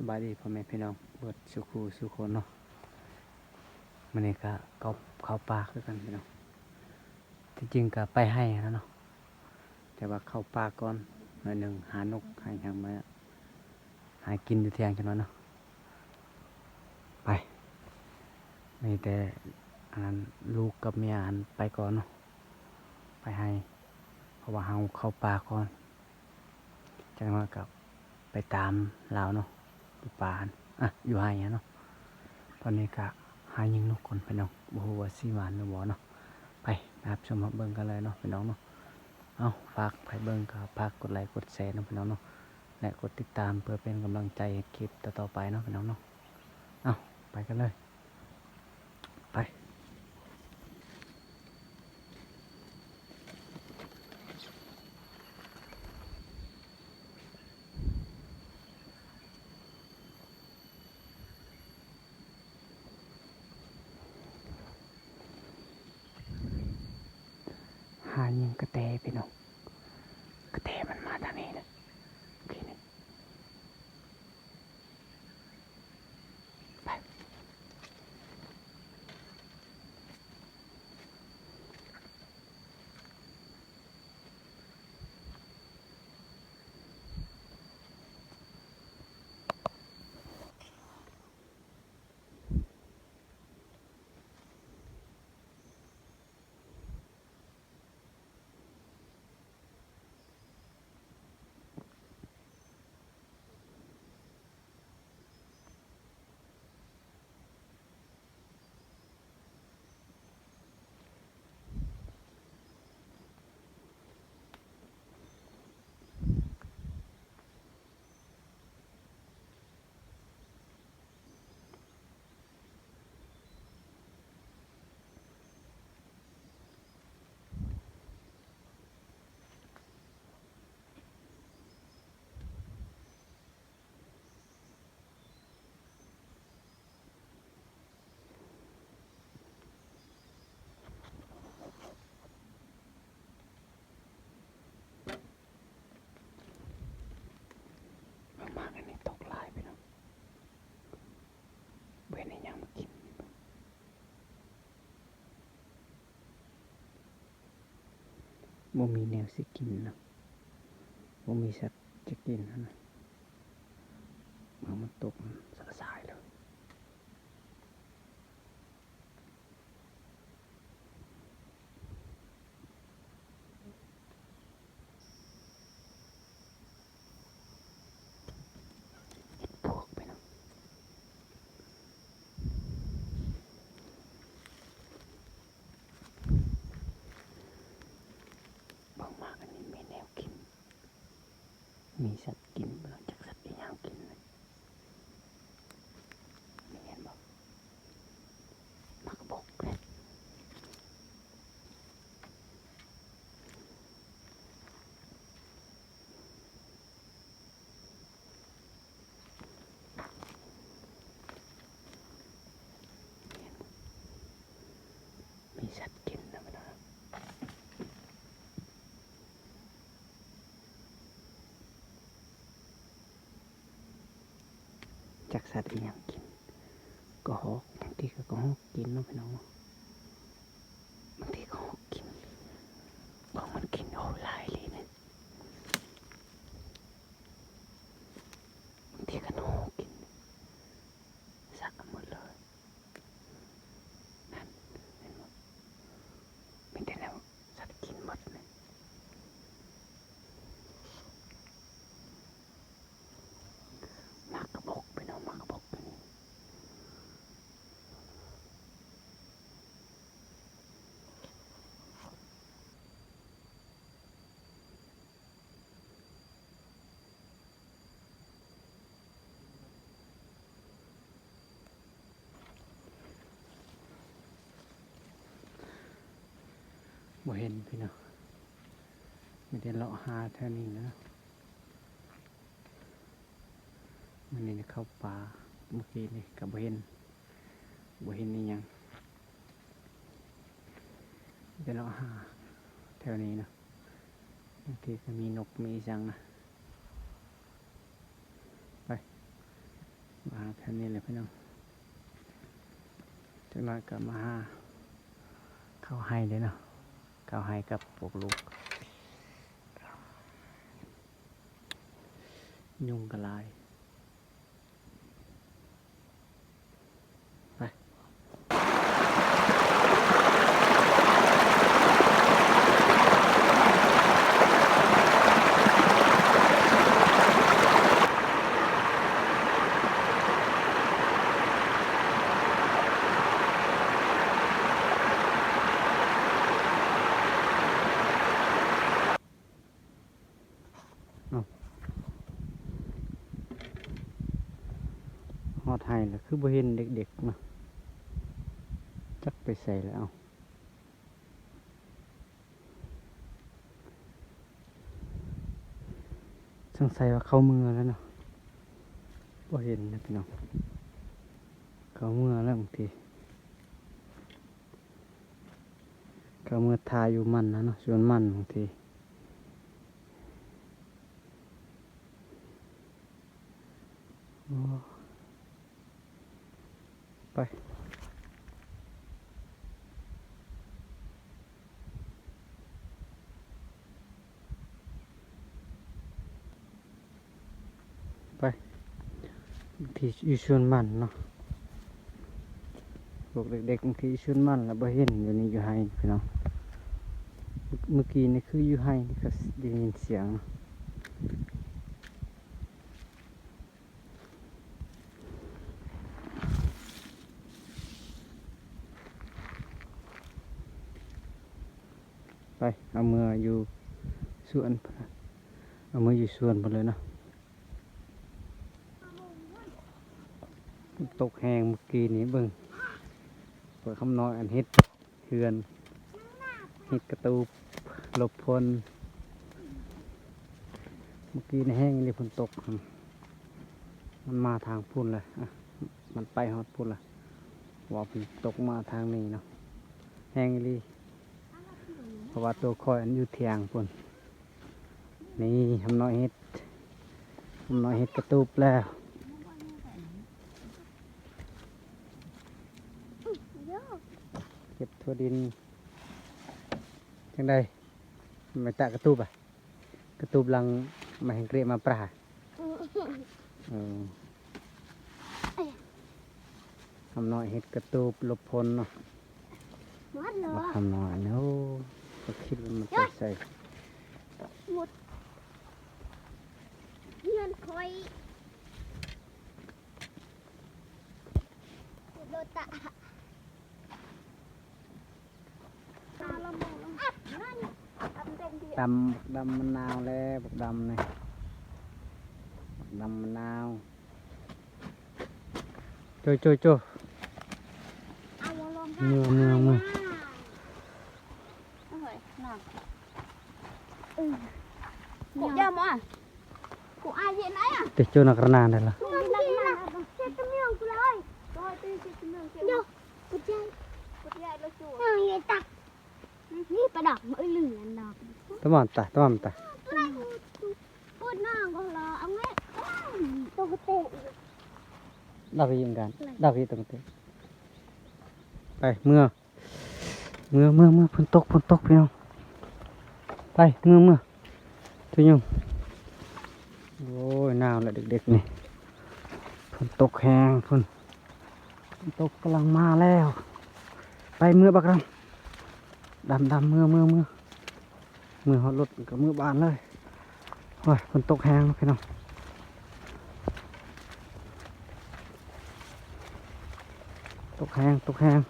ສະບາຍດີພໍ່ແມ່ພີ່ນ້ອງເບິດສູ່ຄູ່ສູ່ຄົນເນາະ. ມື້ນີ້ກະເຂົ້າ ເຂົ້າປ່າຄືກັນພີ່ນ້ອງ. ທີ່ຈິງກະໄປໄຮ່ຫັ້ນນະເນາະ ແຕ່ວ່າເຂົ້າປ່າກ່ອນໜ້ອຍໜຶ່ງ ຫານົກຫາຫຍັງມາຫາກິນຢູ່ທ່ຽງຈັກໜ້ອຍເນາະ. ໄປ ມີແຕ່ອັນນັ້ນ ລູກກັບເມຍຫັ້ນໄປກ່ອນເນາະ ໄປໄຮ່ ເພາະວ່າເຮົາເຂົ້າປ່າກ່ອນ. ຈັກໜ້ອຍກໍໄປຕາມລາວເນາະ ຢູ່ປ່າຫັ້ນ ອະ ຢູ່ໄຮ່ຫັ້ນເນາະ. ຕອນນີ້ກໍຫາຍິງນົກກ່ອນພີ່ນ້ອງ ບໍ່ຮູ້ວ່າຊິໝານຫຼືບໍ່ເນາະ. ໄປ ໄປຮັບຊົມຮັບເບິ່ງກັນເລີຍເນາະພີ່ນ້ອງເນາະ. ເອົາ ຝາກໃຜເບິ່ງກໍຝາກກົດໄລກົດແຊເນາະພີ່ນ້ອງເນາະ ແລະ ກົດຕິດຕາມເພື່ອເປັນກຳລັງໃຈເຮັດຄລິບຕໍ່ໆໄປເນາະພີ່ນ້ອງເນາະ. ເອົາ ໄປກັນເລີຍ. ໄປ ຫາຍິງກະແຕພີ່ນ້ອງ ກະແຕມັນມາທາງນີ້ແຫຼະ ໂອເຄນີ້. ໄປ ເບິ່ງໝາກອັນນີ້ຕົກຫຼາຍພີ່ນ້ອງ ບໍ່ເຫັນອີ່ຫຍັງມາກິນ. ບໍ່ມີແນວຊິກິນເນາະ ບໍ່ມີສັດຈະກິນຫັ້ນນະ ເບິ່ງມັນຕົກສະສາຍເລີຍ. ເຫັດປວກພີ່ນ້ອງ ເບິ່ງມາອັນນີ້ມີແນວກິນ ມີສັດກິນບໍ່ ຈັກສັດອີ່ຫຍັງກິນ. ນີ້ເຫັນບໍ່ ໝາກກະບົກເດ້. ມີສັດກິນນຳເນາະ ຈັກສັດອີ່ຫຍັງກິນ ກະຮອກ ບາງທີກະ ກະຮອກກິນເນາະພີ່ນ້ອງເນາະ ບາງທີກະຮອກກິນ ເບິ່ງມັນກິນ ໂອ້ ຫຼາຍອີ່ຫຼີນີ້. ບາງທີກະໂນກິນ ສະໝົດເລີຍ ນັ້ນ ເຫັນບໍ່ ມີແຕ່ແນວສັດກິນໝົດເລີຍ. ໝາກກະບົກ ພີ່ນ້ອງ ໝາກກະບົກ ບໍ່ເຫັນພີ່ນ້ອງ ມີແຕ່ເລາະຫາແຖວນີ້ແຫຼະ. ມື້ນີ້ເຂົ້າປ່າ ມື້ກີ້ນີ້ກະບໍ່ເຫັນ ບໍ່ເຫັນອີ່ຫຍັງ ໄດ້ເລາະຫາແຖວນີ້ນະ ບາງທີກະມີນົກມີອີ່ຫຍັງນະ. ໄປ ມາຫາແຖວນີ້ແຫຼະພີ່ນ້ອງ, ຈັກໜ້ອຍກໍມາຫາເຂົ້າໄຮ່ເດ້ເນາະ, ເຂົ້າໄຮ່ກັບພວກລູກ. ຍຸງກໍຫຼາຍ. ໄປ. ເອົ້າ ຮອດໄຮ່ແລ້ວ ຄືບໍ່ເຫັນເດັກໆເນາະ, ຈັກໄປໃສແລ້ວ. ເອົ້າ ສົງໄສວ່າເຂົ້າເມືອແລ້ວເນາະ, ບໍ່ເຫັນນະພີ່ນ້ອງ, ເຂົ້າເມືອແລ້ວບາງທີ. ເຂົາເມືອຖ້າຢູ່ມັນນະເນາະ, ສວນມັນບາງທີ. ໂອ້ ໄປ ໄປ ທີ່ຢູ່ສວນມັນເນາະ, ພວກເດັກໆທີ່ຢູ່ສວນມັນລະບໍ່ເຫັນ. ດຽວນີ້ຢູ່ໄຮ່ພີ່ນ້ອງ, ມື້ກີ້ນີ້ຄືຢູ່ໄຮ່ນີ້ກໍໄດ້ຍິນສຽງເນາະ. ໄປ ເອົາເມືອຢູ່ສວນ, ເອົາເມືອຢູ່ສວນພຸ້ນເລີຍເນາະ. ຕົກແຮງມື້ກີ້ນີ້, ເບິ່ງ ເບິ່ງຄຳນ້ອຍອັນເຮັດເຮືອນ, ເຮັດກະຕູບຫຼົບຝົນ. ມື້ກີ້ນີ້ແຮງອີ່ຫຼີ, ຝົນຕົກ ມັນມາທາງພຸ້ນແຫຼະ, ມັນໄປຮອດພຸ້ນແຫຼະ, ວ່າຝົນຕົກມາທາງນີ້ເນາະ, ແຮງອີ່ຫຼີ. ເພາະວ່າໂຕຂ້ອຍອັນຢູ່ຖຽງພຸ້ນ. ນີ້ຄຳນ້ອຍເຮັດ, ຄຳນ້ອຍເຮັດກະຕູບແລ້ວ. ເກັບຖົ່ວດິນ. ຈັ່ງໃດ ແມ່ຕາກະຕູບອະ? ກະຕູບຫຼັງມາແຮງເກຣະມາປາ. ເອີ ຄຳນ້ອຍເຮັດກະຕູບຫຼົບຝົນເນາະ. ໝົດແລ້ວ ບັກຄຳນ້ອຍ ໂອ້ ກໍຄິດວ່າມັນໄປໃສ. ໝົດ ເຮືອນຂ້ອຍ ໂດຕະ. ດຳ ບັກດຳມະນາວແລ້ວ, ບັກດຳນີ້ ບັກດຳມະນາວ. ໂຈ ໂຈ ໂຈ ເມືອ ເມືອ ເມືອ. ເອີຍ ນ້ຳ ເອີຍ ກູຢາມອະ ກູອາເຢັນໄອອະ ເຕໂຈນັກລະນາໄດ້ລະ. ເຈັດຕະເມືອງກູລະເອີຍ ໂດຍ ເຈັດຕະເມືອງ ເຈັດ ໂຍ ກູໃຈ ກູໃຈລະຈູ ເອີຍ ຕາ ນີ້ປາດອກ ເອີຍ ເຫຼືອນດອກ ຕະມອນຕາ ຕະມອນຕາ ໂຕນັ້ນກໍລະ ເອົາແມ່ ໂຕກະເຕ ດອກອີກກັນ ດອກອີກ ໂຕກະເຕ ໄປ ເມືອ. ເມືອ ເມືອ ເມືອ ຝົນຕົກ ຝົນຕົກ ພີ່ນ້ອງ ໄປ ເມືອ ເມືອ ທຸຍຸງ. ໂອ້ຍ ໜາວແລ້ວເດັກໆນີ້ ຝົນຕົກແຮງພຸ້ນ ຝົນຕົກກຳລັງມາແລ້ວ. ໄປ ເມືອບັກດຳ ດຳ ດຳ ເມືອ ເມືອ ເມືອ ເມືອຮອດລົດກໍເມືອບ້ານເລີຍ. ໂອ້ຍ ຝົນຕົກແຮງພີ່ນ້ອງ ຕົກແຮງ ຕົກແຮງ.